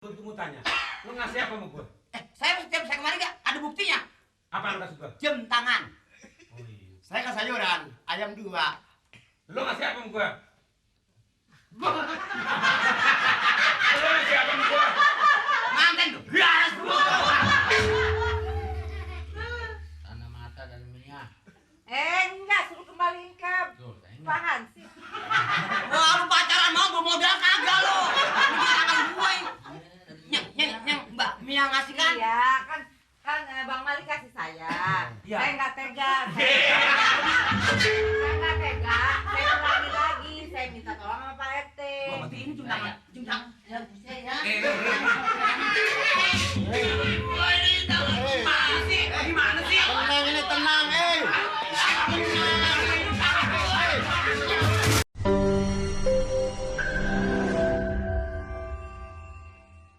Tunggu tanya, lu ngasih apa sama gue? Saya kemarin gak ada buktinya. Apa yang lu kasih gue? Jam tangan. Oh iya. Saya ke sayuran, ayam 2. Lu ngasih apa sama gue? Lu ngasih apa sama gue? Manten tuh. Beres lu. Tanda mata dan minyak. Enggak, suruh kembaliin ke Pak Hansip. Wah, lu pacaran mau gue modal kagak lu. Ini tangan gue. Nyeng, Mbak Mia ngasih kan? Iya, kan Bang Mali kasih saya. Iya. Saya nggak tega. Saya nggak tega. Saya ulangi lagi. Saya minta tolong sama Pak RT. Wah, berarti ini jumlah. Ya, bisa ya. Lu